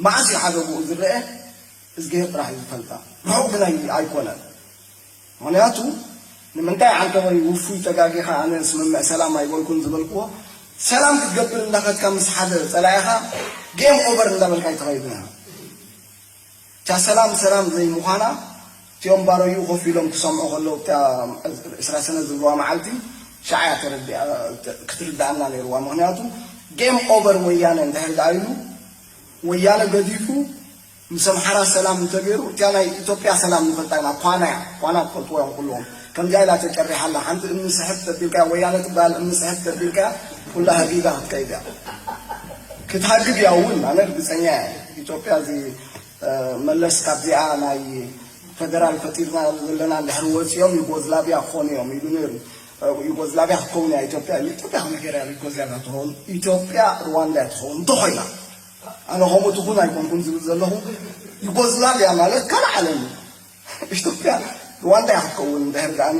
መዓስ እዩ ሓደግኡ ዝረአ? እዝግሄር ጥራሕ እዩ ዝፈልጣ። ርሑቕ ግን ኣይ-፣ ኣይኮነን። ምኽንያቱ ንምንታይ ዓንተቦይ ውፉይ ተጋጊኻ ኣነ ስምምዕ ሰላም ኣይበልኩን ዝበልክዎ፣ ሰላም ክትገብር እንዳኸድካ ምስ ሓደ ጸላኢኻ ጌም ኦቨር እንዳበልካ ኣይትኸይድን ኢኻ። እታ ሰላም ሰላም ዘይምዃና እቲኦም ባረዩ ኮፍ ኢሎም ክሰምዑ ከለዉ እታ ዕስራ ሰነ ዝብልዋ መዓልቲ ሻዕ እያ ተረዲኣ-፣ ክትርድኣና ነይርዋ። ምኽንያቱ ጌም ኦቨር ወያነ እንድሕር ደኣ ኢሉ ወያነ ገዲፉ ምስ ኣምሓራ ሰላም እንተገይሩ እቲኣ ናይ ኢትዮጵያ ሰላም ንፈልጣ ኢና። ኳና እያ፣ ኳና ትፈልጥዎ እዮም ኩልዎም። ከምዚኣ ኢላ ተጨሪሓ ኣላ። ሓንቲ እምኒ ስሕት ተቢልካ ወያነ ትበሃል እምኒ ስሕት ተቢልካ ኩላ ሃጊጋ ክትከይድ እያ። ክትሃግግ እያ እውን ኣነ ርግፀኛ እየ። ኢትዮጵያ እዚ መለስ ካብዚኣ ናይ ፈደራል ፈጢርና ዘለና እንድሕር ወፂኦም ዩጎዝላቪያ ክኾኑ እዮም ኢሉ ነይሩ። ዩጎዝላቪያ ክትከውን እያ ኢትዮጵያ ኢሉ። ኢትዮጵያ ከመይ ገይራ እያ ዩጎዝላቪያ ትኸውን? ኢትዮጵያ ሩዋንዳ እያ ትኸውን እንተኾይና። ኣነ ከምኡ ትኹን ኣይኮንኩን ዝብል ዘለኹ። ዩጎዝላቪያ ማለት ካልእ ዓለም እዩ። ኢትዮጵያ ሩዋንዳ እያ ክትከውን እንድሕር ደኣ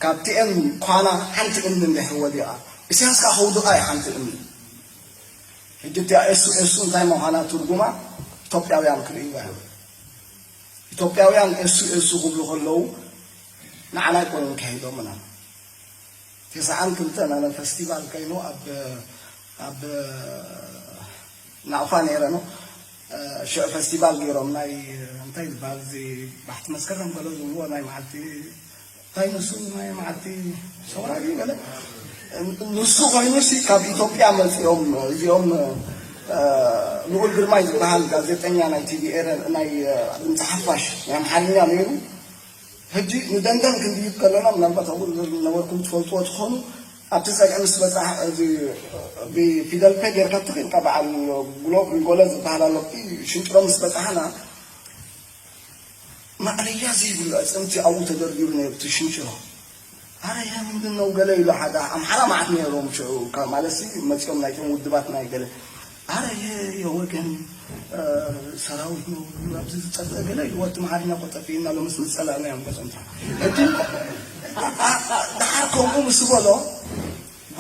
ካብቲኤን ኳና ሓንቲ እምኒ እንድሕር ወዲቓ። ኢሳያስ ከዓ ከውድቓ እዩ ሓንቲ እምኒ። ሕጂ እቲኣ ኤሱ ኤሱ እንታይ ምዃና ትርጉማ ኢትዮጵያውያን ክርእይዋ እዮም። ኢትዮጵያውያን ኤሱ ኤሱ ክብሉ ከለዉ ንዓና ኣይኮኑን ከሒዶምና። ተስዓን ክልተን ኣነ ፈስቲቫል ከይኑ ኣብ፣ ኣብ ናቕፋ ነይረ ነው። ሽዑ ፈስቲቫል ገይሮም ናይ እንታይ ዝበሃል እዚ ባሕቲ መስከረም ገለ ዝብልዎ ናይ መዓልቲ እንታይ ንሱ ናይ መዓልቲ ሰውራ ድዩ ገለ? ንሱ ኮይኑሲ ካብ ኢትዮጵያ መፂኦም እዚኦም፣ እ፣ ልኡል ግርማይ ዝበሃል ጋዜጠኛ ናይ ቲቪ ኤረ-፣ ናይ፣ እ፣ ድምፂ ሓፋሽ ናይ ኣምሓርኛ ነይሩ። ሕጂ ንደንደን ክንድይብ ከለና ምናልባት ኣብኡ ዝነበርኩም ትፈልጥዎ ትኾኑ። ኣብቲ ፀግዒ ምስ በፃሕ እዚ ብፊደል ፔ ጌርካ ተኺእልካ በዓል ጉሎ፣ ጎለ ዝበሃል ኣሎ። ሽንጭሮ ምስ በፃሕና ማእለያ ዘይብሉ ኣዕፅምቲ ኣብኡ ተደርዲሩ ነይሩ እቲ ሽንጭሮ። ኣረ ይህ ምንድን ነው ገለ ኢሉ ሓደ ኣምሓራ መዓት ነይሮም ሽዑ፣ ካብ ማለትሲ መፂኦም ናይቶም ውድባት ናይ ገለ። ኣረ ይህ የወገን ሰራዊት ነው ኣብዚ ዝጠፍአ ገለ ኢሉ፣ ወቲ ኣምሓርኛ እኮ ጠፊእና ሎምስ ምስ ጸላእናዮም ገጾም። ሕጂ ደሓር ከምኡ ምስ በሎ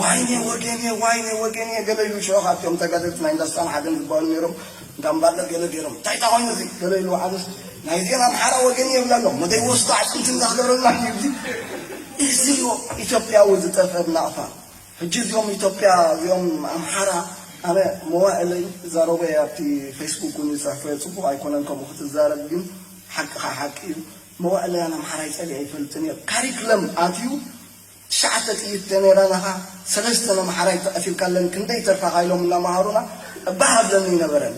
ዋይኔ ወገኔ፣ ዋይኔ ወገኔ ገለ ኢሉ ሽዑ ካብቶም ተጋደልቲ ናይ እንዳስጣን ሓደን ዝበሃሉ ነይሮም፣ እንዳምባለ ገለ ገይሮም፣ እንታይ እንታይ ኮይኑ እዚ ገለ ኢሉ፣ ዓብስ ናይ ዜና ኣምሓራ ወገኔ ይብላ ኣሎ፣ መደይ ወስዶ ኣጥንት እንዳክደረና ይብዚ። እዚ ኢትዮጵያዊ ዝጠፍአ ብናቕፋ። ሕጂ እዚኦም ኢትዮጵያ፣ እዚኦም ኣምሓራ፣ ኣነ መዋእለይ ዛረበ ኣብቲ ፌስቡክ እውን ይፅሕፎ እየ፣ ፅቡቕ ኣይኮነን ከምኡ ክትዛረብ፣ ግን ሓቅኻ ሓቂ እዩ። መዋእለይ ኣነ ኣምሓራ ይፀልእ ኣይፈልጥን እየ። ካሪክለም ኣትዩ ትሽዓተ ጥይት ተነይራ ናኻ ሰለስተ ነምሓራይ ተቐቲልካለን ክንደይ ተርፋኻ ኢሎም እናመሃሩና እባህ ኣብለኒ ይነበረን።